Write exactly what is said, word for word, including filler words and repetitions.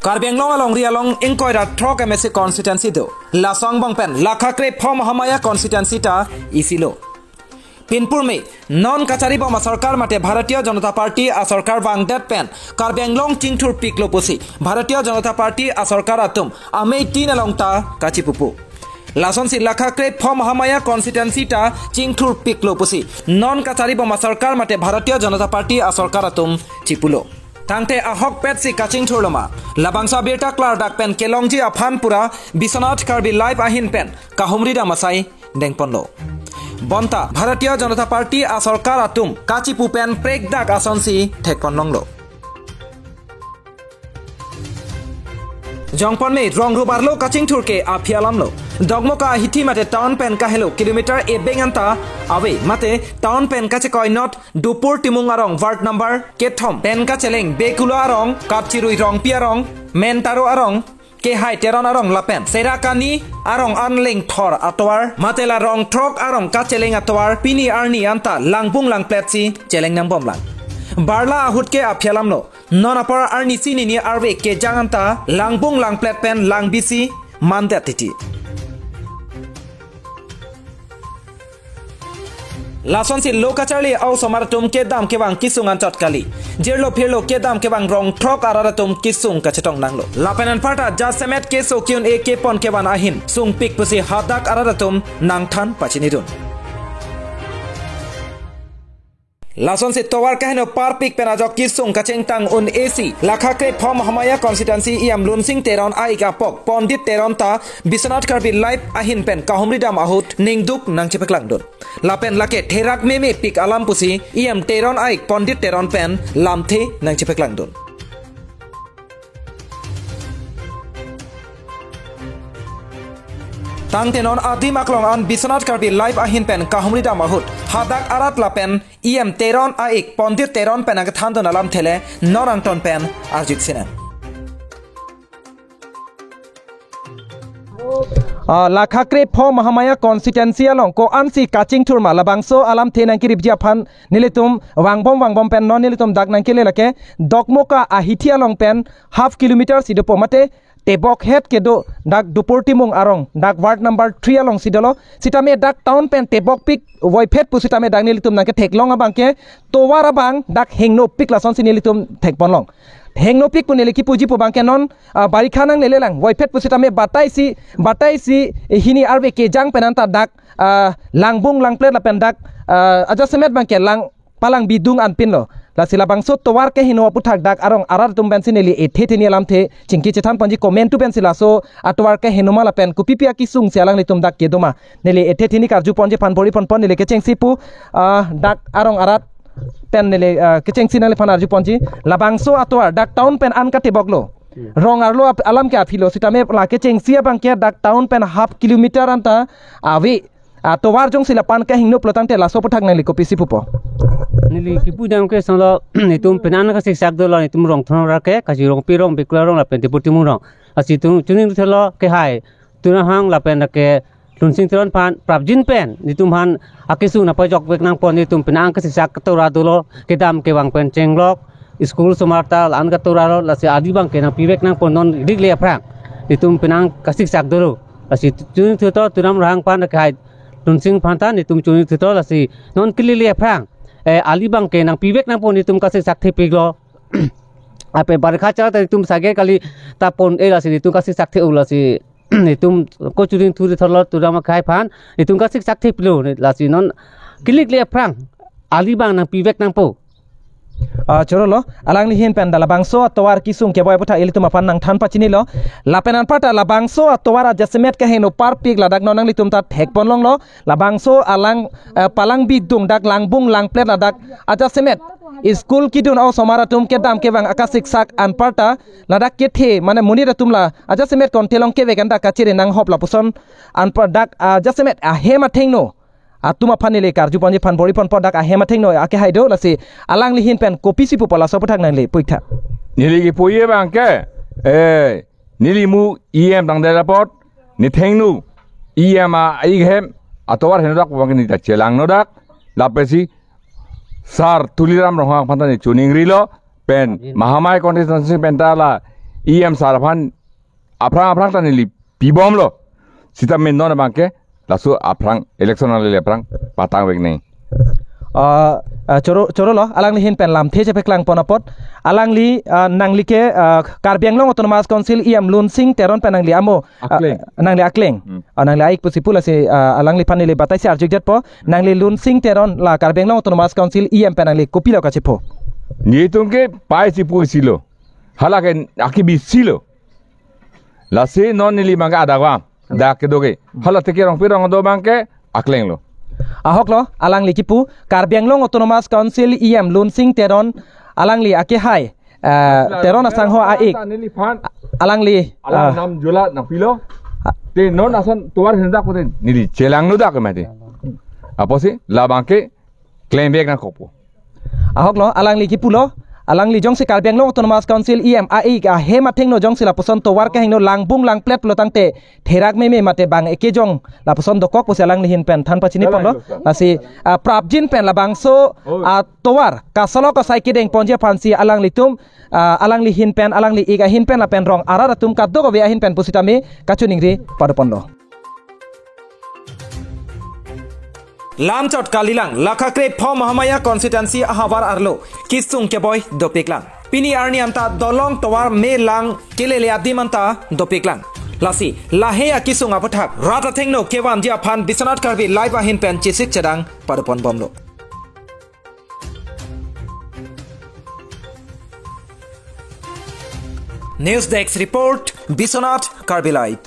Karbi Anglong alongri along ingkoi ra throk M A C constituency do. Laso angbong pen lakha krepho Mahamaya constituency ta isilo. Pinpur me non kachari bom asorkar mate Bharatiya Janata Party asorkar vangdet pen Karbi Anglong chingthurpiklo pusi Bharatiya Janata Party asorkar atum amei tin along ta kachipupo. Lasonsi lakha krepho Mahamaya constituency ta chingthurpiklo pusi non kachari bom asorkar mate Bharatiya Janata Party asorkar atum chipulo. Tangte ahokpet si kachingthurlo ma, labangso abirta klardak pen kelongji aphan pura Biswanath Karbi Live ahin pen kahumri dam asai dengponlo. Bonta Bharatiya Janata Party asorkar atum kachipu pen prekdak asonsi thekponlonglo. Jongpon me rong rubarlo kachingthur ke aphi alamlo. Dokmoka ahithi mate town pen kahelo kilometer ebeng anta ave mate town pen kachekoinot Dupur Timung arong ward number kethom pen kacheleng Bekula arong, Kapchirui Rongpi arong, Mentaro arong, Kehai Teron arong lapen Serakani arong an lengthor atovar mate la rong throk arong kacheleng atovar pini arni anta langbung langplet si cheleng nangbomlang. Barla ahut ke aphi alamlo. Non apor arnisi nini arve kejang anta langbung langplet pen langbisi mandet titi. Lasonsi lo kacharli a-osomar atum kedam kevang kesung anchot kali. Jirlo phirlo kedam kevang rong throk arat atum kesung kachetong nanglo. Lapen anparta jasemet keso ke-un-e kepon kevan ahin sungpik pusi hadak arat atum nangthan pachinidun. Lasonsi tovar kaheno parpik pen ajok kesung kachingthang un-e si lakha krepho Mahamaya constituency E M Lunsing Teron a-ik apok Pondit Teron ta Biswanath Karbi Live ahin pen kahumri dam ahut ningduk nangchepaklangdun. Lapen lake therak memepik alam pusi E M Teron a-ik Pondit Teron pen lamthe nangchepaklangdun. Tangte non adim aklong an Biswanath Karbi Live ahin pen kahumri dam ahut hadak arat lapen E M Teron a-ik Pondit Teron pen nangkethandun alamthe le non angton pen arjik sinen. Ah, lakha krepho Mahamaya constituency along ko-ansi kachingthur ma labangso alamthe nangkeripji aphan nelitum vangbom vangbom pen non nelitum dak nangkele lake Dokmoka ahithi along pen half kilometer si dopo mate tebok het kedo dak Dupur Timung arong dak ward number three alongsi dolo. Sitame dak town pen tebokpik voiphet pusitame dak nelitum nangketheklong abangke tovar abang dak hengnopik lasonsi nelitum thekponlong. Hengnopik pu neli kipuji pu abangke non, ah, barikha nanglelelang. Voiphet pusitame batai si, batai si, eh, hini arve kejang pen anta dak, ah, langbung langplet lapen dak, ah, ajasemet abangke lang palang bidung anpinlo. Lasi labangso tovar keheno aputhak dak arong arat atum pensi neli ethe theni alamthe chingki chethan ponji komentu pensi laso atovar keheno ma lapen kopipi akesung si alanglitum dak kedo ma neli ethe theni karju ponji aphan bori ponpon neli kechengsi pu, ah, dak arong arat pen neli, ah, kechengsi nangliphan arju ponji. Labangso atovar dak town pen an kateboklo. Hmm. Rong arlo ap-, alam ke aphilo sitame la kechengsi abangke dak town pen half kilometer anta ave. Ah, tovar jongsi lapan kehingno pulo tangte laso aputhak nangli kopisi pupo? Neli kipu dam ke solo, netum penan kasiksak dolo, netum rong thon ra ke, Kachi Rongpi rong, Bekula rong, lapen Dupur Timung rong. Lasi tum chuning thelo kehai Turamhang lapen ke Lunsing Teron aphan prapjin pen netum aphan akesung nangpajokvek nangpo, netum penan kasiksak katora dolo, kedam kevang pen chenglok, school osomar ta la-an katora lo, lasi adi abangke nangpivek nangpo non dik le aphrang. Netum penan kasiksak dolo. Lasi chuning thuto Turamhang aphan kehai Lunsing aphan ta netum chuning thuto, lasi non kali le aphrang, eh, ali abangke nangpivek nangpo, netum kasiksak thepiklo. Ape barikha char ta netum sage kali ta pon-e, lasi netum kasiksak the-o, lasi netum ko chuning thuri thorlo Turam akhai aphan, netum kasiksak thepiklo, lasi non kali le aphrang ali abang nangpivek nangpo. Ah, chorolo, alangli ahin pen da labangso atovar kesung keboi aputhak ilitum aphan nangthan pachinilo. Lapen anparta labangso atovar ajasemet keheno parpik ladak non nanglitum ta thekponlonglo. Labangso alang, eh, palang bidung dak langbung langplet ladak ajasemet school kedun a-osomar atum kedam kevang akasiksak anparta ladak kethe mane monit atum la ajasemet kontelong kevek anta kachere nanghop lapuson anpar dak ajasemet ahem athengno atum aphan neli karju ponji aphan bori ponpo, dak ahem athengno akehai do, lasi alangli ahin pen kopisi pupo laso aputhak nangli puitha. Neli kipuji abangke, eh, neli mu E M tangdet apot, neli thengno E M a-ik ahem atovar heno dak abangke neli ta chelangno dak, lapesi Sar Tuliram Ronghang aphan ta neli chuning rilo, pen Mahamaya constituency pen ta la E M sar aphan aphrang aphrang ta neli pibomlo. Sitame non abangke laso aphrang election nangle aphrang patang vek nang. Ah, ah, choro choro lo, alangli ahin pen lamthe chepeklang pon apot. Alangli, ah, nangli ke, ah, Karbi Anglong Autonomous Council E M Lunsing Teron pen nangli amo, ah, Akleng. Nangli akleng. Hmm. Ah, nangli a-ik pusi pu lasi, ah, alangliphan neli batai si arjudetpo. Nangli Lunsing Teron la Karbi Anglong Autonomous Council E M pen nangli kopilo kachepho? Netum ke pai si pu silo. Hala ke aki bisilo. Lasi non neli abangke adava dak kedo ke. Hala teke rong pirong do abangke akleng lo. Ahok lo, alangli kipu, Karbi Anglong Autonomous Council E M Lunsing Teron, alangli akehai, eh, Teron asangho a-ik. Neliphan. Alangli, alang ah, nam jula nangpilo. Ah. Te non ason tovar hendak kote neli chelanglo dak mati. Apotsi labangke klem vek nangkokpo. Ahok lo, alangli kipulo, alangli jongsi Karbi Anglong Autonomous Council E M a-ik ahem athengno jongsi lapuson tovar kehingno langbung langplet lo tangte therak meme mate bang ekejong lapuson dokok pusi alangli ahin pen than pachini ponlo. Lasi, ah, prapjin pen labangso, oh, ah, tovar kasolok asai kedeng ponji aphansi alanglitum, ah, alangli ahin pen, alangli ik ahin pen lapen rong arat atum kadokave ahin pen pusitame kachiningri pado ponlo. Lamchot kalilang, lakha krepho Mahamaya constituency ahavar arlo kesung keboi dopiklang. Pini arni anta dolong tovar me lang kelele adim anta dopiklang. Lasi, lahei akesung aputhak rat athengno kevanji aphan Biswanath Karbi Live ahin pen chesik chedang pado ponbomlo. News Desk Report, Biswanath Karbi Live.